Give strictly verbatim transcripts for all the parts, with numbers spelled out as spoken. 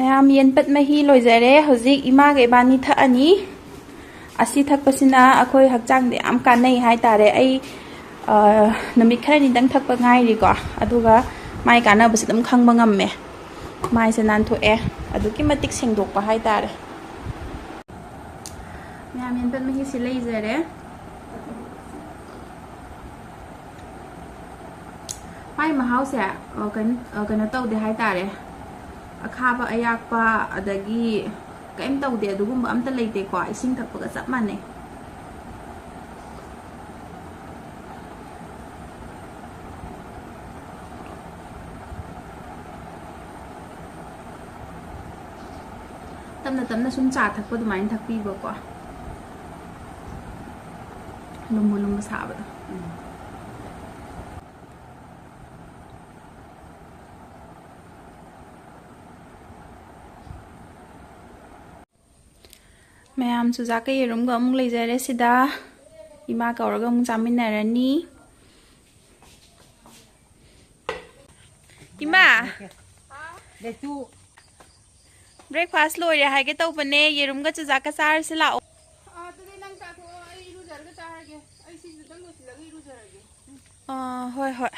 ꯃꯌꯥꯝ, ꯌꯦꯟꯄꯠ ꯃꯍꯤ ꯂꯣꯏꯖꯔꯦ꯫ ꯍꯧꯖꯤꯛ ꯏꯃꯥꯒ ꯏꯕꯥꯅꯤ ꯊꯛꯑꯅꯤ꯫ ꯑꯁꯤ ꯊꯛꯄꯁꯤꯅ ꯑꯩꯈꯣꯏ ꯍꯛꯆꯥꯡꯗ ꯌꯥꯝ ꯀꯥꯟꯅꯩ ꯍꯥꯏꯇꯥꯔꯦ꯫ ꯑꯩ, ꯑ, ꯅꯨꯃꯤꯠ ꯈꯔꯅꯤꯗꯪ ꯊꯛꯄ ꯉꯥꯏꯔꯤꯀꯣ, ꯑꯗꯨꯒ ꯃꯥꯏ ꯀꯥꯟꯅꯕꯁꯦ ꯑꯗꯨꯝ ꯈꯪꯕ ꯉꯝꯃꯦ꯫ ꯃꯥꯏꯁꯦ ꯅꯥꯟꯊꯣꯛꯑꯦ, ꯑꯗꯨꯛꯀꯤ ꯃꯇꯤꯛ ꯁꯦꯡꯗꯣꯛꯄ ꯍꯥꯏꯇꯥꯔꯦ꯫ ꯃꯌꯥꯝ, ꯌꯦꯟꯄꯠ ꯃꯍꯤꯁꯤ ꯂꯩꯖꯔꯦ꯫ ꯃꯥꯏ ꯃꯍꯥꯎꯁꯦ, ꯑ, ꯀꯩꯅꯣ, ꯑ, ꯀꯩꯅꯣ ꯇꯧꯗꯦ ꯍꯥꯏꯇꯥꯔꯦ꯫ ꯑꯈꯥꯕ ꯑꯌꯥꯛꯄ ꯑꯗꯒꯤ ꯀꯩꯝ ꯇꯧꯗꯦ, ꯑꯗꯨꯒꯨꯝꯕ ꯑꯝꯇ ꯂꯩꯇꯦꯀꯣ꯫ ꯏꯁꯤꯡ ꯊꯛꯄꯒ ꯆꯞ ꯃꯥꯟꯅꯩ꯫ ꯇꯞꯅ ꯇꯞꯅ ꯁꯨꯝ ꯆꯥ ꯊꯛꯄ ꯑꯗꯨꯃꯥꯏꯅ ꯊꯛꯄꯤꯕꯀꯣ꯫ ꯂꯨꯝꯕꯨ ꯂꯨꯝꯕꯨ ꯁꯥꯕꯗꯣ꯫ ꯃꯌꯥꯝ, ꯆꯨꯖꯥꯛꯀ ꯌꯦꯔꯨꯝꯒ ꯑꯃꯨꯛ ꯂꯩꯖꯔꯦ ꯁꯤꯗ꯫ ꯏꯃꯥ ꯀꯧꯔꯒ ꯑꯃꯨꯛ ꯆꯥꯃꯤꯟꯅꯔꯅꯤ꯫ ꯏꯃꯥ, ꯂꯩꯇꯨ꯫ Breakfast ꯂꯣꯏꯔꯦ ꯍꯥꯏꯒꯦ ꯇꯧꯕꯅꯦ, ꯌꯦꯔꯨꯝꯒ ꯆꯨꯖꯥꯛꯀ ꯆꯥꯔꯁꯤ ꯂꯥꯛꯑꯣ꯫ ꯑꯥ, ꯑꯗꯨꯗꯤ ꯅꯪ ꯆꯥꯊꯣꯛꯑꯣ, ꯑꯩ ꯏꯔꯨꯖꯔꯒ ꯆꯥꯔꯒꯦ꯫ ꯑꯩ ꯁꯤꯁꯤꯗꯪ ꯂꯣꯏꯁꯤꯜꯂꯒ ꯏꯔꯨꯖꯔꯒꯦ꯫ ꯑꯥ, ꯍꯣꯏ, ꯍꯣꯏ꯫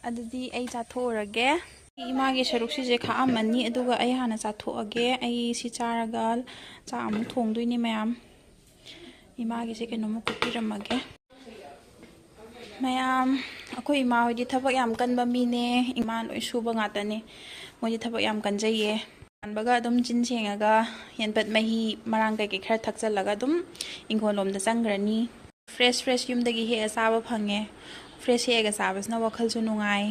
ꯑꯗꯨꯗꯤ ꯑꯩ ꯆꯥꯊꯣꯛꯎꯔꯒꯦ꯫ ꯏꯃꯥꯒꯤ ꯁꯔꯨꯛꯁꯤꯁꯦ ꯈꯥꯛꯑꯝꯃꯅꯤ, ꯑꯗꯨꯒ ꯑꯩ ꯍꯥꯟꯅ ꯆꯥꯊꯣꯛꯑꯒꯦ꯫ ꯑꯩ ꯁꯤ ꯆꯥꯔꯒ ꯆꯥꯛ ꯑꯃꯨꯛ ꯊꯣꯡꯗꯣꯏꯅꯦ ꯃꯌꯥꯝ꯫ ꯏꯃꯥꯒꯤꯁꯦ ꯀꯩꯅꯣꯝꯃ ꯀꯨꯞꯄꯤꯔꯝꯃꯒꯦ꯫ ꯃꯌꯥꯝ, ꯑꯩꯈꯣꯏ ꯏꯃꯥ ꯍꯣꯏꯗꯤ ꯊꯕꯛ ꯌꯥꯝ ꯀꯟꯕ ꯃꯤꯅꯦ꯫ ꯏꯃꯥ ꯂꯣꯏ ꯁꯨꯕ ꯉꯥꯛꯇꯅꯦ꯫ ꯃꯣꯏꯗꯤ ꯊꯕꯛ ꯌꯥꯝ ꯀꯟꯖꯩꯌꯦ꯫ ꯅꯣꯡꯉꯥꯟꯕꯒ ꯑꯗꯨꯝ ꯆꯤꯟ ꯁꯦꯡꯉꯒ ꯌꯦꯟꯄꯠ ꯃꯍꯤ, ꯃꯔꯥꯡ ꯀꯩꯀꯩ ꯈꯔ ꯊꯛꯆꯜꯂꯒ ꯑꯗꯨꯝ ꯏꯪꯈꯣꯜ ꯂꯣꯝꯗ ꯆꯪꯈ꯭ꯔꯅꯤ꯫ Fresh fresh ꯌꯨꯝꯗꯒꯤ ꯍꯦꯛꯑ ꯆꯥꯕ ꯐꯪꯉꯦ꯫ Fresh ꯍꯦꯛꯑꯒ ꯆꯥꯕꯁꯤꯅ ꯋꯥꯈꯜꯁꯨ ꯅꯨꯡꯉꯥꯏ꯫